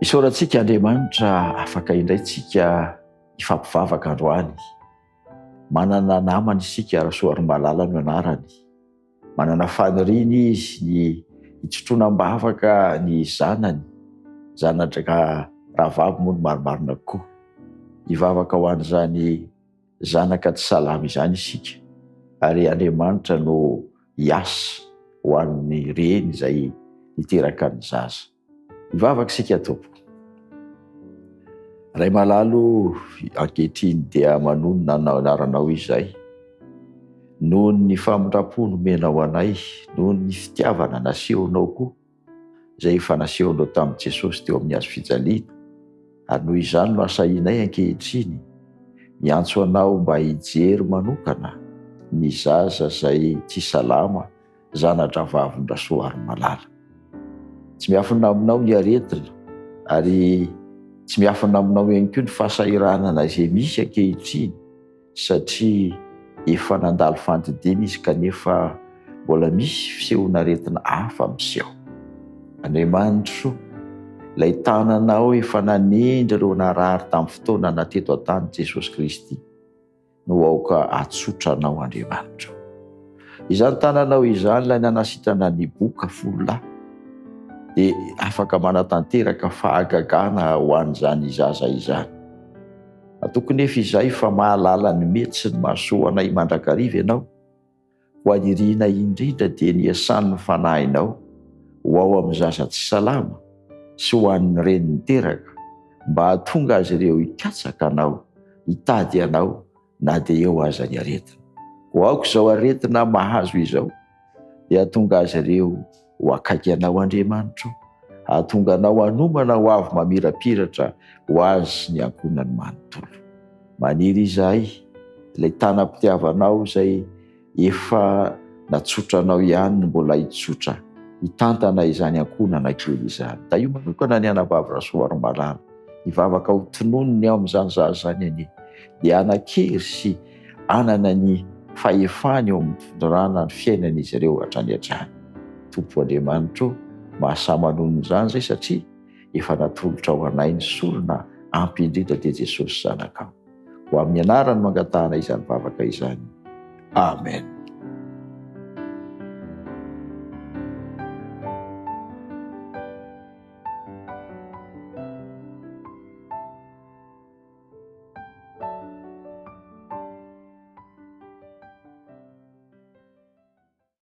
Isaorantsika Andriamanitra afaka indray tsika hifampivavaka androany. Manana namana isika Rasoarimalala no anarany. Manana faniriana izy ny hitsotroana am-bavaka ny zanany, zanaka rahavavy moa no marimarina kokoa. Hivavaka ho an'izany zanaka tsy salama izany isika ary Andriamanitra no hiasa ho an'ny reny izay niteraka ny zaza. Hivavaka isika tompoko. Ray malala o, ankehitriny dia manonona ny anaranao izay. Noho ny famindram-po nomenao anay, noho ny fitiavana nasehonao koa, izay efa nasehonao tamin'i Jesosy teo amin'ny hazo fijaliana, ary noho izany no asahinay ankehitriny miantso anao mba hijery manokana ny zaza izay tsy salama zana-drahavavin'Rasoarimalala. Tsy miafina aminao ny aretina ary tsy miafina aminao ihany koa ny fahasahiranana izay misy ankehitriny satria efa nandalo fandidiana izy kanefa mbola misy fisehon'aretina hafa miseho. Andriamanitro, ilay tananao efa nanendry ireo narary tamin'ny fotoana na teto an-tany Jesosy Kristy, no aoka hatsotra anao Andriamanitra o. Izany tananao izany ilay nanasitrana ny boka fololahy dia afaka manatanteraka fahagagana ho an'izany zaza izany. Matoky nefa izahay fa mahalala ny mety sy ny mahasoa anay mandrakariva ianao, koa irina indrindra dia ny hiasan'ny fanahinao ho ao amin'ny zaza tsy salama sy ho an'ny reny niteraka mba hahatonga azy ireo hikatsaka anao, hitady anao na dia eo aza ny aretina. Koa aoka izao aretina mahazo izao dia hahatonga azy ireo ho akaiky anao Andriamanitro, hahatonga anao hanomana ho avy mamirapiratra ho azy sy ny ankohonany manontolo. Maniry izahay, ilay tanam-pitiavanao izay efa natsotranao ihany no mbola hitsotra hitantana izany ankohonana kely izany. Tahio manokana ny anabavy Rasoarimalala, hivavaka ho tononiny ao amin'izany zaza izany anie, dia hanan-kery sy hanana ny fahefany eo amin'ny fitondrana ny fiainan'izy ireo hatrany hatrany. Tompo Andriamanitro, mahasahy manonona izany izay satria efa natolotrao anay ny sorona ampy indrindra dia Jesosy Zanakao. Ho amin'ny anarany no angatahana izany vavaka izany. Amen.